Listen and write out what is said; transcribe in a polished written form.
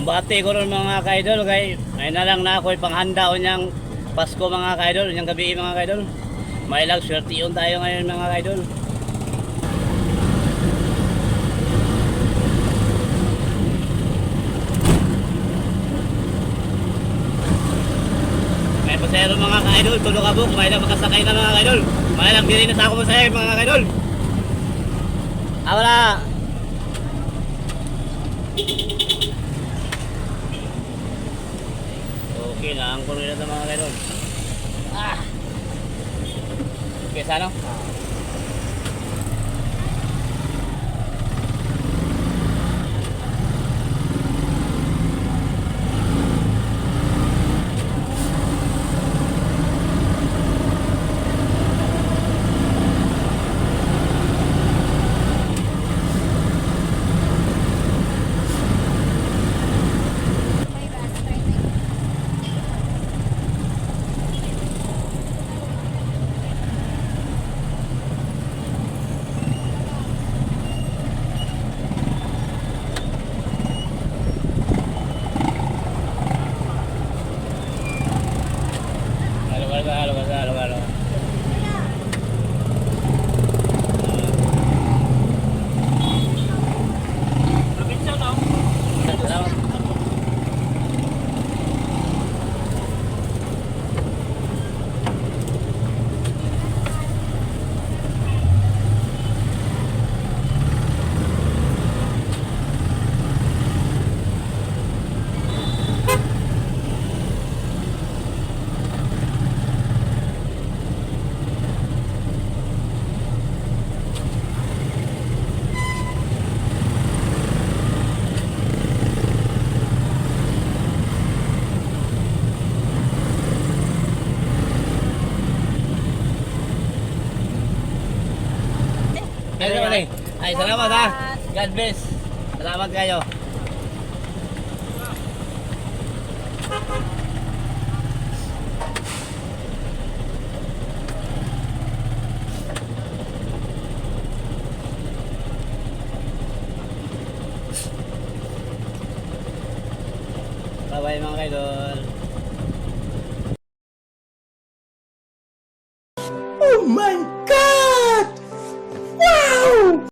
Kumbate ko ron, mga ka-idol, kay ay na lang na ako'y panghanda unyang Pasko, mga ka-idol, unyang gabi, mga ka-idol. May lang swerte yun tayo ngayon, mga ka-idol. May pasero, mga ka-idol, tulo ka buk, may lang makasakay na, mga ka-idol. May lang dili na sa ako masaya, mga ka-idol. Ah, wala. Okay na, ang kuno na ito, mga ka-idol. Ah! Okay, sa ano? Halo, halo, halo, halo, halo. Probinsya, no? Salamat. Ay, salamat eh. Ay, salamat ha. God bless. Salamat kayo. Bye-bye, mga kaidol. Oh my God! Wow!